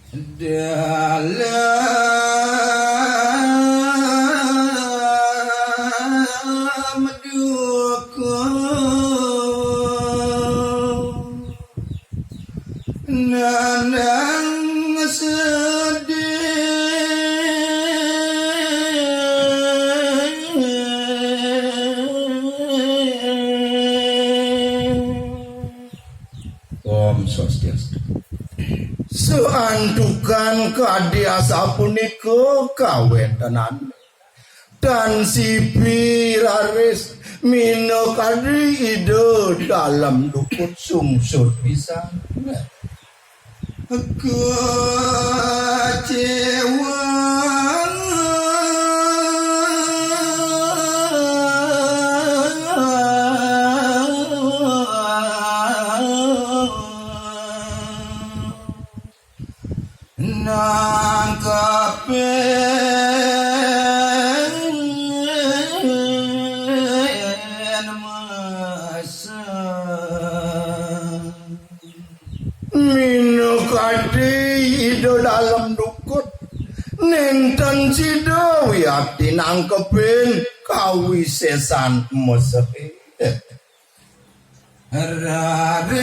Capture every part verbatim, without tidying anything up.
Dalam dukun nanang sedih. Om Swastiastu. Seantukan kadi asapunika kawéntenan. Tan sipi raris minakadi Ida Dalem Dukut sungsut pisan. Kecewa. Nangkepin masa. Minakadi Ida Dalem Dukut, nénten sida wiakti nangkepin kawisésan mesehé. Raris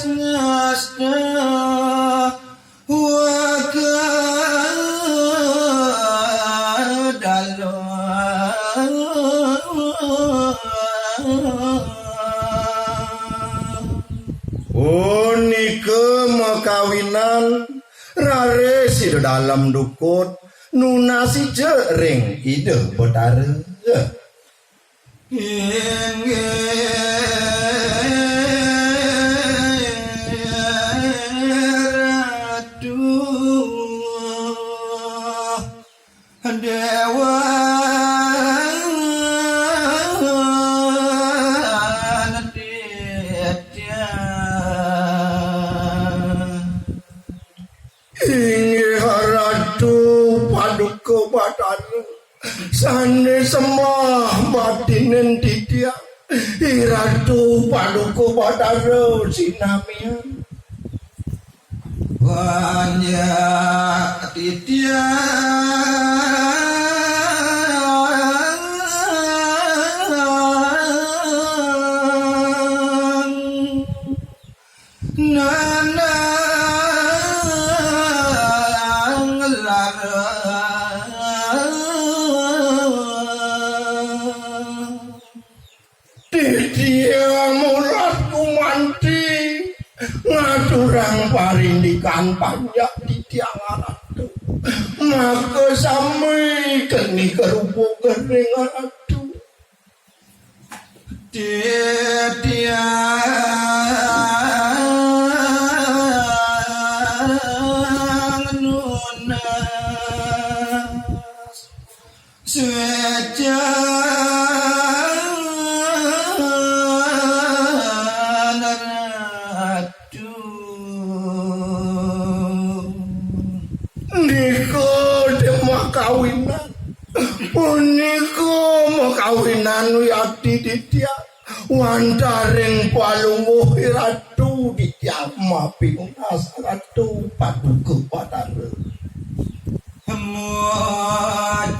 ngasta waka dalem. Punika makawinan raris Ida Dalem Dukut nunas ica ring Ida Betara. Inggih Ratu Déwa Titiang. Inggih Ratu Paduka Batara, sané sembah batinin titiang, I Ratu Paduka Batara sinamian. Panjak titiang. Nanang lara. Titiang mulat gumanti ngaturang parindikan panjak titiang Ratu. Maka sami keni karupa gering Ratu. Titiang nunas swécan Ratu. Nika dék makawinan. Punika makawinan wiakti titiang. Wantaring palungguh I Ratu titiang mapinunas Ratu Paduka Batara. Mocang.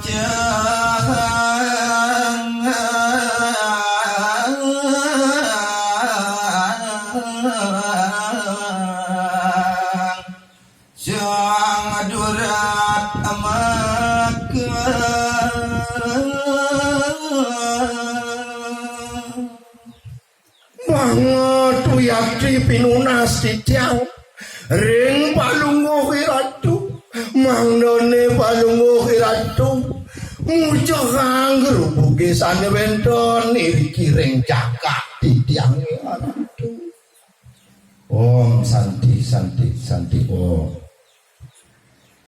Sang durat maka. Mangut wiakti pinunas titiang ring palungguh I Ratu, mangdané palungguh I Ratu mucehang grubugé sané wénten iriki ring jagat titiangé Ratu. Om Santi, Santi, Santi, Om.